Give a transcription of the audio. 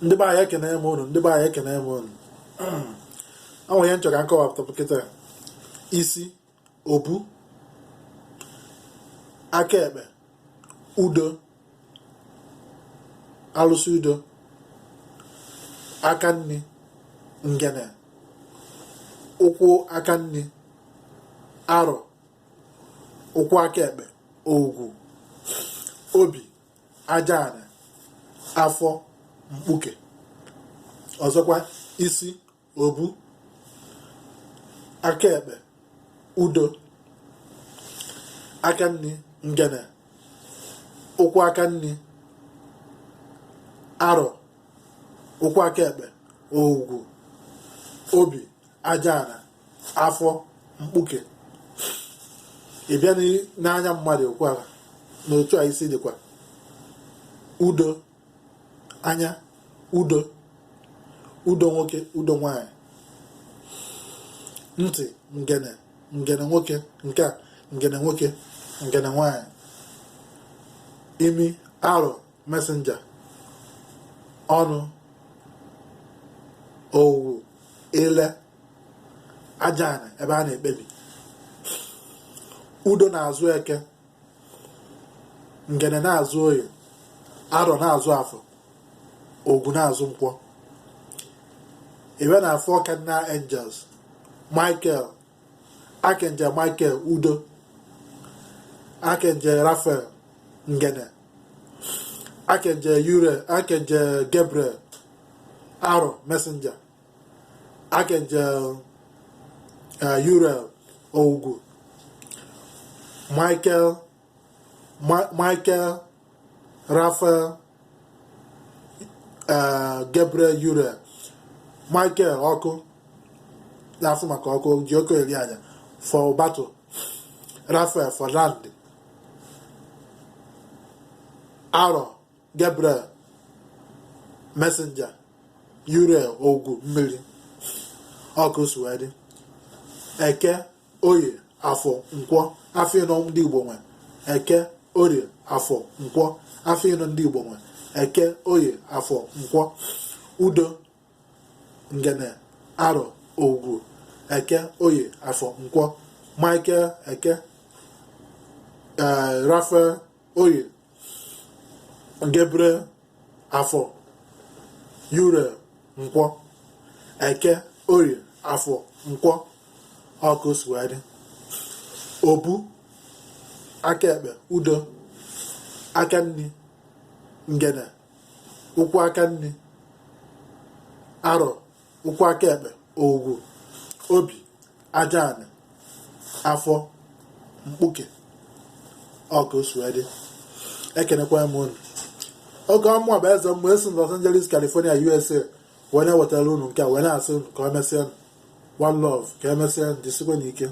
Ndị be anyị, ekene m unu. Ndị be anyị, ekene m unu. Ọ nwere ihe m chọ ka m kọwapụta kịta. Isi, obu, aka ekpe, udo, alụsị udo, aka nni, ngene, ụkwụ aka nni, arọ, ụkwụ aka ekpe, ogwu, obi, aja ana, afọ, mkpuke. Ọzọkwa, isi, obu, aka ekpe, udo, aka nni, ngene, ụkwụ aka nni, arọ, ụkwụ aka ekpe, ogwu, obi, aja ana, afọ, mkpuke. Ị bịa n'anya mmadụ okwara na otu a isi dịkwa udo, anya udo, udo nwoke, udo nwanyị, ntị, ngene, ngene nwoke, nke a ngene nwoke, ngene nwanyị, imi, arọ, messenger, ọnụ, owu, ile, aja anị ebe a na-ekpebi udo na-azụ eke, ngene na-azụ oye, arọ na-azụ afọ, ogwu na-azụ nkwọ. Ị bịa na four cardinal angels, Michael, Archangel Michael, udo, Archangel Raphael, ngene, Archangel Uriel, Archangel Gabriel, arọ, messenger, Archangel Uriel, ogwu, Michael, Michael, Raphael, Gabriel, Uriel. Michael, ọkụ, na-afụ maka ọkụ, ji ọkụ eri aja, for battle. Raphael, for land. Arọ, Gabriel, messenger, Uriel, ogwu, mmiri. Ọkụ si wee dị. Eke, oye, afọ, nkwọ, afọ ịnọ ndị Igbo nwe. Eke, orie, afọ, nkwọ, afọ ịnọ ndị Igbo nwe. Eke, oye, afọ, nkwọ. Udo, ngene, arọ, ogwu. Eke, oye, afọ, nkwọ. Michael, eke, Raphael, oye, Gabriel, afọ, Uriel, nkwọ. Eke, orie, afọ, nkwọ. Ọkụ si wee dị. Obu, aka ekpe, udo, aka nni, ngene, ụkwụ aka nni, arọ, ụkwụ aka ekpe, ogwu, obi, aja anị, afọ, mkpuke. Ọkụ si wee dị. Ekenekwa m unu. Oge ọmụ bụ eze mmụọ esi Los Angeles, California, USA wee na-ewetara unu nke a, wee na-asị unu ka o mesịa. One love, ka emesịa. Jisikwa n'ike.